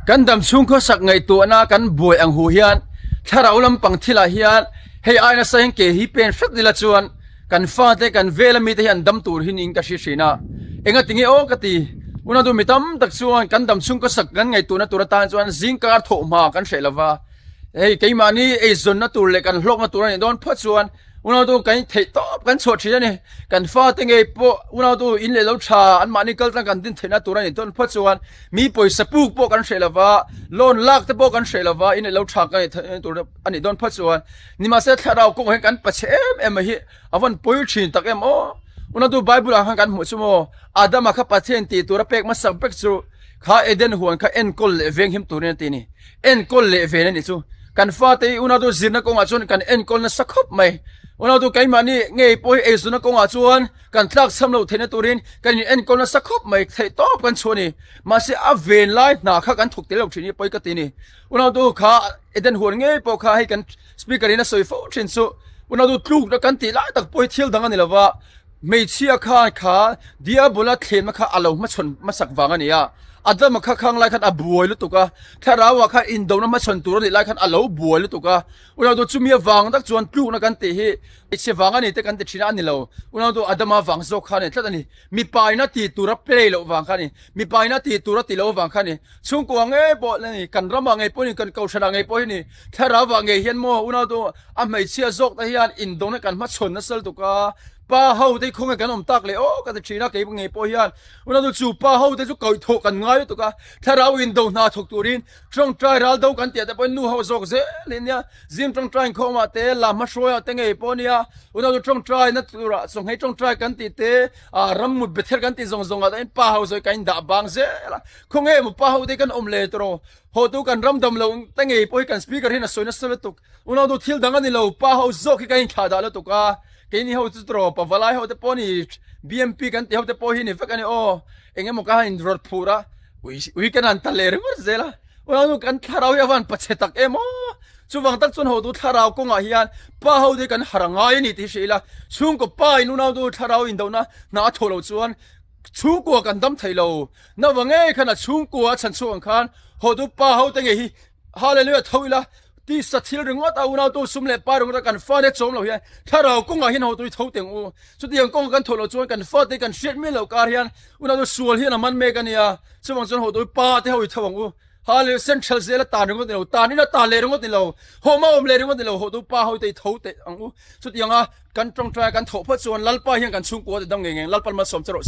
Kan dam chhung khawsak ngaihtuahna kan buai ang hu hian thlarau lampang thilah hian hei ai nasa hian ke hi pen hret ila chuan kan fate kan vela mite hi an dam tur hi niin ka hria thin a. Enga tinge aw ka ti. Unau mi tam tak chuan kan dam chhung khawsak kan ngaihtuahna tur atan chuan zingkar thawh hma kan hreh lova. Hei keimahni eizawnna tur leh kan hlawkna tur a nih dawn phawt chuan Unautu kan theih tawp kan chhuah thin a ni. Kan fate ngei pawh unautu in leh lo tha anmahni kal tlang kan din theihna tur a nih dawn phawt chuan mi pawisa puk pawh kan hreh lova, loan lak te pawh kan hreh lova in leh lo tha kan neih tur a nih dawn phawt chuan nimahse thlarau kawngah hian kan pachhe em em mai hi a vawn pawi thin tak em aw. Unautu Bible ah khan kan hmuh chu maw Adama kha Pathian tih tura pek hmasak vek chu kha Eden huan kha enkawl leh venghim turin a ti a ni. Enkawl leh ven a nih chu. Kan fate hi unautu zirna kawngah chuan kan enkawl nasa khawp mai. Unautu keimahni ngei pawh hi eizawna kawngah chuan kan tlak cham loh theihna turin kan in enkawl nasa khawp mai. Theih tawp kan chhuah a ni. Mahse a ven lai hna kha kan thawk tel lo thin hi pawi ka ti a ni. Unautu kha Eden huan ngei pawh kha hei kan speaker in a sawi fo thin chu unautu tlukna kan tih lai tak pawh hi thil dang a ni lova. Hmeichhia khan kha Diabola thlenna kha a lo hmachhawn hmasak vang a ni a. Adama kha khang lai khan a buai lutuk a, thlarauah khan indona hmachhawn tur a nih lai khan a lo buai lutuk a. Unautu chumi avang tak chuan tlukna kan tih hi hmeichhe vang a ni te kan ti thin a, a ni lo. Unautu Adama vang zawk kha a ni tlat a ni. Mipa ina tih tur a play loh vang kha a ni. Mipa ina tih tur a ti loh avang kha a ni. Chhungkua ngei pawh a ni, kan ramah ngei pawh a ni, kan kohhranah ngei pawh hi a ni. Thlarauah ngei hian maw unautu a hmeichhia zawk te hian indona kan hmachhawn nasa lutuk a. Pa ho te hi khawnge kan awm tak leh aw ka ti thin a, kei ngei pawh hian. Unautu chu pa ho te chu koih thawh kan ngai lutuk a, thlarau in do hna thawk turin tawngtai ral do kan tih ah te pawhin nu ho zawk zel in nia, zing tawngtai inkhawm ah te, lam hma hruai ah te ngei pawh nia, unautu tawngtai na turah chawnghei tawngtai kan tih te, ah rammut bether kan tih zawng zawng ah te hian pa ho zawk hi kan indah bang zel a, khawnge emaw pa ho te hi kan awm le tawh rawh, hawtu kan ram dam lo te ngei pawh hi kan speaker hian a sawi nasa lutuk, unautu thil dang a ni lo, pa ho zawk hi kan inthlah dah lutuk a. Keini ho chu tawp a valai ho te pawh ni BMP kan tih ho te pawh hi ni vek a ni aw eng emaw ka han in rawt phur a ui ui kan han ta leh ringawt zel a unau kan thlarau hi a van pachhe tak em aw chuvang tak chuan hotu thlarau kawngah hian pa ho te kan har ngai a ni tih hria ila chhungkaw pa in unau tu thlarau indohna hna a thawh loh chuan chhungkua kan dam thei lo naupang ngei khan a chhungkua a chhan chhuak ang khan hotu pa ho te ngei hi Hallelujah tho ila tisa thil ringawt a unautu sum leh pai ringawt a kan fate chawm lo hian thlarau kawngah hian hotui tho teng u chutiang kawng kan thawh loh chuan kan fate kan hriat miah loh kar hian unautu sual hian a man mek a nia chuvang chuan hotui pa te ho i tho ang u Hallelujah central zela tan ringawt ni lo tan ina tan leh ringawt ni lo hawm a awm leh ringawt ni lo hotu pa ho te i tho teh ang u chutianga kan tawngtai kan thawh phawt chuan Lalpa hian kan chhungkua te dam ngei ngei Lalpan malsawm che rawh se.